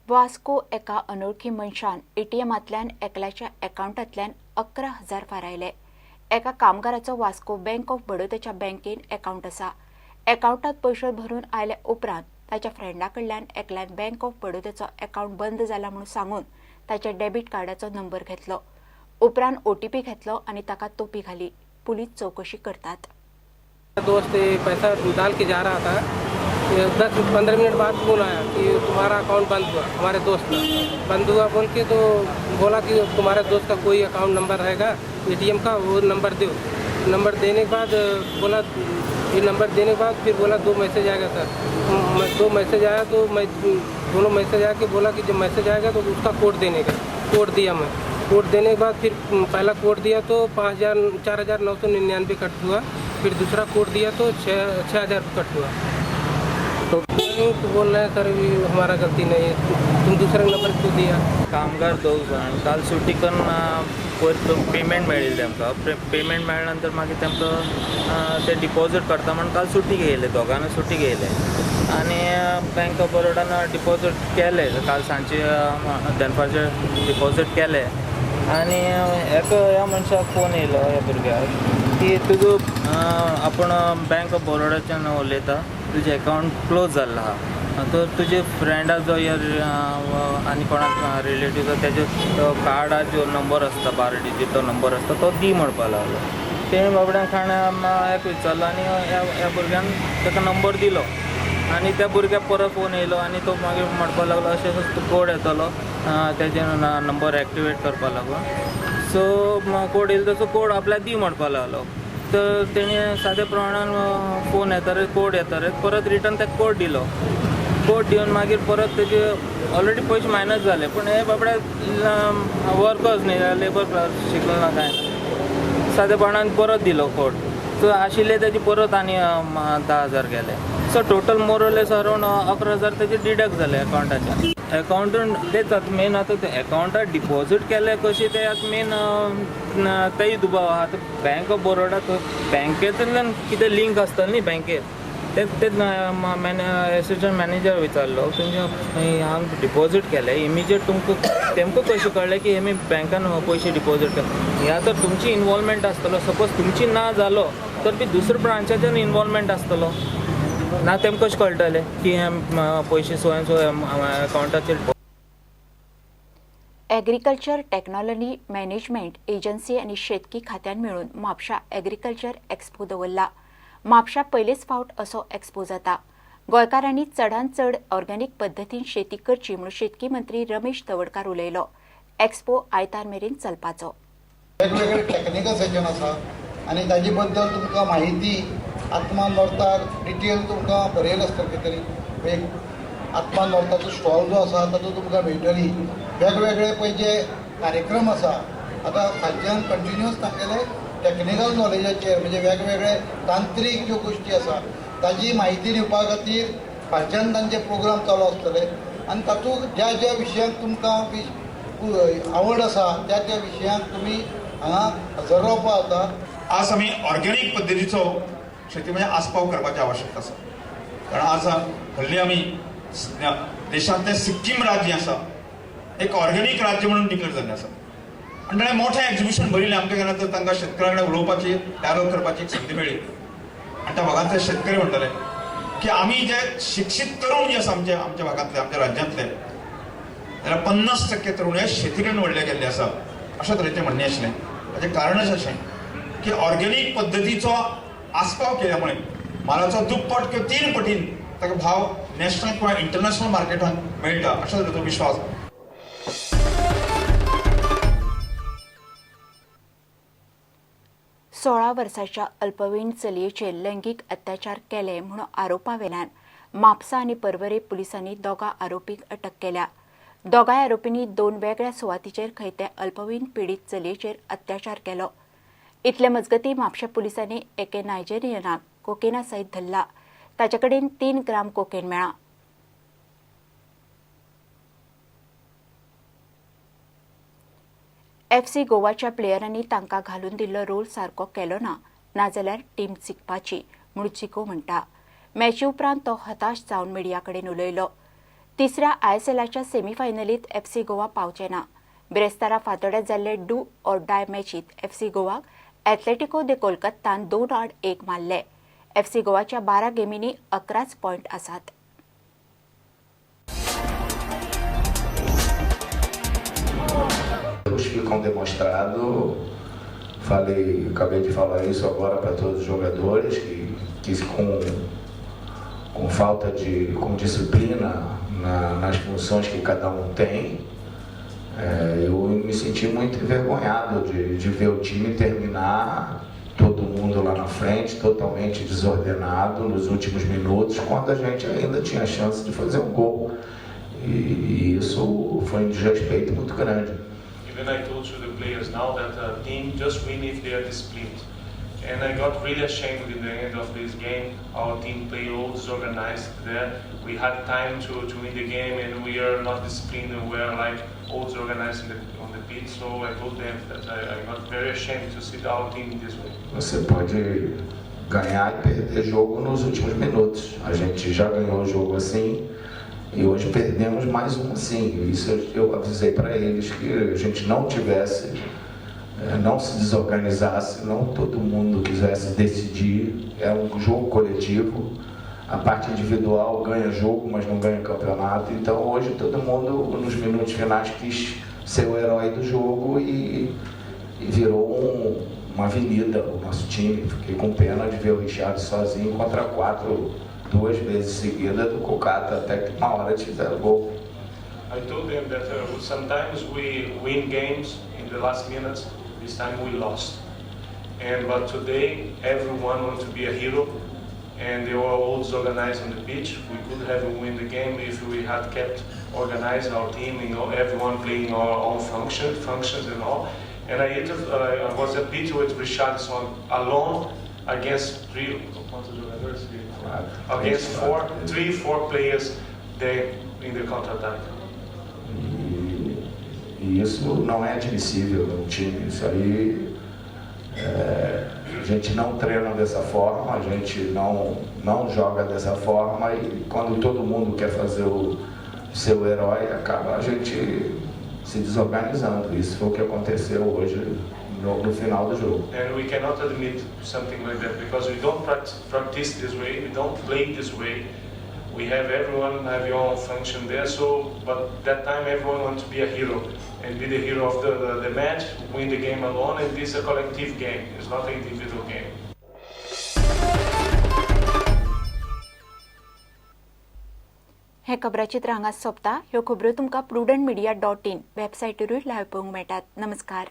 वास्को एका अनोळखी मनशान एटीएमांतल्यान एकल्याच्या अकावंटांतल्यान 11,000 फारायले. एका कामगाराचो वास्को बँक ऑफ बडोदाच्या बँकेन अकावंट आसा. अकावंटांत पयशे भरून आयल्या उपरांत ताच्या फ्रेंडा कडल्यान एकल्यान बँक ऑफ बडोदाचो अकावंट बंद जाला म्हणून सांगून ताच्या डेबीट कार्डाचो नंबर घेतलो. उपरांत ओटीपी घेतलो आनी ताका तोपी घाली. पुलीस चवकशी करतात. दोस्त पैसा डाल के जा रहा था, 10-15 मिनट बाद फोन आया कि तुम्हारा अकाउंट बंद हुआ। हमारे दोस्त का बंद हुआ बोल के, तो बोला कि तुम्हारे दोस्त का कोई अकाउंट नंबर रहेगा एटीएम का, वो नंबर दो। नंबर देने के बाद बोला, ये नंबर देने के बाद फिर बोला दो मैसेज आएगा सर। दो मैसेज आया तो मैं दोनों मैसेज आया कि बोला कि जब मैसेज आएगा तो उसका कोड देने का। कोड दिया मैं। कोड देने के बाद फिर पहला कोड दिया तो 5,000, 4,999 कट हुआ। फिर दूसरा कोड दिया तो छः 6,000 कट हुआ। तो बैंक बोल रहे हैं, सर, ये हमारा गलती नहीं है, तुम दूसरे नंबर क्यों दिया? कामगार दोग जाण काल सुटी करून पयर पेमेंट मेळिल्लें तेमकां. पेमेंट मेळ्ळे नंतर मागीर तेमकां ते डिपॉजीट करता म्हण काल सुटी घेयले. दोगांनूय सुटी घेयले आनी बँक ऑफ बरोडान डिपॉजीट केले. काल सांजचे दनपारचे डिपॉजीट केले आनी एका ह्या मनशाक फोन येयलो, ह्या भुरग्याक, की तुजो आपूण बँक ऑफ बरोडाच्यान उलयता, तुजें एकावंट क्लोज जाल्लो आहा, तर तुजे फ्रेंडा जो आनी कोणाक रिलेटीव तेजे कार्डाचो नंबर आसता, 12 डिजीट तो नंबर आसता, तो दी म्हणपा लागलो. तेणें बाबड्यान खाणें एक विचारलो आनी ह्या भुरग्यान ताका नंबर दिलो आनी त्या भुरग्याक परत फोन येयलो आनी तो मागीर म्हणपाक लागलो, अशें अशें कोड येतलो तेजे नंबर एक्टिवेट करपा लागून. सो कोड येयलो तसो कोड आपल्याक दी म्हणपाक लागलो. तर तेणें साद्या प्रमाणान फोन येता रे, कोड येता रे, परत रिटर्न ताका कोड दिलो. कोड दिवन मागीर परत तेजे ऑलरेडी पयशे मायनस जाले, पूण हे बाबडे वर्कर्स न्ही, लेबर शिकलो ना कांय ना, सादेपणान परत दिलो कोड. सो आशिल्ले तेजे परत आनी 10,000 गेले. So total more or less around 11,000 तेजे डिडक्ट जाले अकावंटाच्यान. अकावंटून तेच आतां मेन, आतां ते अकावंटार डिपॉजीट केले कशें ते आतां मेन तेय दुबाव आहा. आतां बँक ऑफ बरोडा बँकेंतल्यान कितें लिंक आसतलें न्ही बँकेर, ते ते एसिस्टंट मॅनेजर विचारलो, तुमचे हांगा डिपॉजीट केले, इमिजिएट तुमकां तेमकां कशें कळ्ळें की हेमी बँकान पयशे डिपॉजीट केले? ह्या तर तुमची इनवॉल्वमेंट आसतलो. सपोज तुमची ना जालो तर बी दुसऱ्या ब्रांचाच्यान इनवॉल्वमेंट आसतलो ना, तेमकां कशें कळटलें की हे पयशे सो एन सो अकावंटाचेर? एग्रीकल्चर टेक्नॉलॉजी मॅनेजमेंट एजन्सी आनी शेतकी खात्यान मेळून म्हापशा एग्रीकल्चर एक्स्पो दवरला. म्हापशा पयलेच फावट असो एक्स्पो जाता. गोंयकारांनी चडांत चड ऑर्गेनिक पद्दतीन शेती करची म्हणून शेतकी मंत्री रमेश तवडकार उलयलो. एक्स्पो आयतार मेरेन चलपाचो. वेगवेगळे टेक्निकल सेशन आसा आनी ताजे बद्दल तुमकां म्हायती आत्मा नॉर्थार डिटेल तुमकां बरयलें आसतलें खंय तरी. एक आत्मा नॉर्थाचो स्टॉल जो आसा तातूंत तुमकां मेळटली. वेगवेगळे पळय जे कार्यक्रम आसा, आतां फाटल्यान कंटिन्युअस तांगेले टॅक्निकल नॉलेजाचेर, म्हणजे वेगवेगळे तांत्रीक ज्यो गोश्टी आसा ताजी म्हायती दिवपा खातीर फाटल्यान तांचे प्रोग्राम चालू आसतले आनी तातूंत ज्या ज्या विशयांत तुमकां आवड आसा त्या त्या विशयांत तुमी हांगा हजर रावपा जाता. आज आमी ऑर्गेनीक पद्दतीचो शेतीमध्ये आस्पाव करपाची आवश्यकता आसा, कारण आज हल्ली आमी देशांतलें सिक्कीम राज्य आसा, एक ऑर्गेनीक राज्य म्हणून डिक्लेअर जाल्लें आसा आनी ताणें मोठें एक्झिबिशन भरिल्लें. आमकां गेल्यार तर तांकां शेतकारां कडेन उलोवपाची, डायलॉग करपाची एक संदी मेळ्ळी आनी त्या भागांतले शेतकरी म्हणटाले की आमी जे शिक्षीत तरुण जे आसा आमच्या भागांतले, आमच्या राज्यांतले, जाल्यार 50% तरुण हे शेती कडेन वळ्ळे गेल्ले आसा, अशा तरेचें म्हणणें आशिल्लें. ताचें कारणच अशें की ऑर्गेनीक पद्दतीचो आस्पाव केल्यामुळे मालाचो दुप्पट किंवा तीन पटीन ताका भाव नॅशनल किंवा इंटरनॅशनल मार्केटान मेळटा, अशा तरेचो विश्वास. 16 वर्साच्या अल्पवयीन चलयेचेर लैंगीक अत्याचार केले म्हणून आरोपा वेल्यान म्हापसा आनी पर्वरे पुलिसांनी दोगां आरोपींक अटक केल्या. दोगांय आरोपींनी दोन वेगळ्या सुवातीचेर खंय ते अल्पवयीन पिडीत चलयेचेर अत्याचार केलो. इतले मजगतीं म्हापशा पुलिसांनी एके नायजेरियनाक कोकेना सयत धरला. ताचे कडेन 3 ग्राम कोकेन मेळ्ळां. एफसी गोवाच्या प्लेयरांनी तांकां घालून दिल्लो रोल सारको केलो ना, नाजाल्यार टीम जिखपाची म्हूण चिको म्हणटा. मॅची उपरांत तो हताश जावन मिडिया कडेन उलयलो. तिसऱ्या आयएसएलाच्या सेमीफायनलीत एफसी गोवा पावचे ना. बिरेस्तारा फांतोड्यात जाल्ले do or die मॅचीत एफसी गोवाक एथलेटिको दे कोलकातान 2-1 मारले. एफसी गोवाच्या 12 गेमींनी 11 पॉयंट आसात. Os ficam demonstrado, falei, acabei de falar isso agora para todos os jogadores, que com falta de com disciplina nas funções que cada um tem, eu me senti muito envergonhado de ver o time terminar todo mundo lá na frente, totalmente desordenado nos últimos minutos, quando a gente ainda tinha chance de fazer um gol. E isso foi um desrespeito muito grande. Even I told to the players now that a team just win if they are disciplined. And I got really ashamed in the end of this game. Our team played all disorganized there. We had time to win the game and we are not disciplined and we are like all disorganized on the pitch. So I told them that I got very ashamed to see our team this way. Você pode ganhar e perder jogo nos últimos minutos. A gente já ganhou o jogo assim e hoje perdemos mais um assim. Isso eu avisei para eles que a gente não tivesse, não se desorganizasse, não todo mundo quisesse decidir. É um jogo coletivo, a parte individual ganha jogo, mas não ganha campeonato. Então hoje todo mundo nos minutos finais quis ser o herói do jogo e virou uma avenida o nosso time. Fiquei com pena de ver o Richard sozinho contra 4 duas vezes seguida do Kolkata, até que uma hora fizeram gol. I told them that sometimes we win games in the last minutes, this time we lost. But today everyone wants to be a hero and they were all disorganized on the pitch. We could have won the game if we had kept organized our team, you know, everyone playing our own functions and all. And I was a bit with Richarlison alone against three, against four players there in the counter-attack. E isso não é admissível no time. Isso aí, a gente não treina dessa forma, a gente não joga dessa forma e quando todo mundo quer fazer o seu herói, acaba a gente se desorganizando. Isso foi o que aconteceu hoje no final do jogo. And we cannot admit something like that because we don't practice this way, we don't play this way. We have everyone have your own function there, so but that time everyone wants to be a hero and be the hero of the match, win the game alone, and this is a collective game, it's not an individual game. हे खबराचित्र हांगा सोंपता. ह्यो खबरो तुमकां prudentmedia.in वेबसायटीरूय live पळोवंक मेळटात. नमस्कार.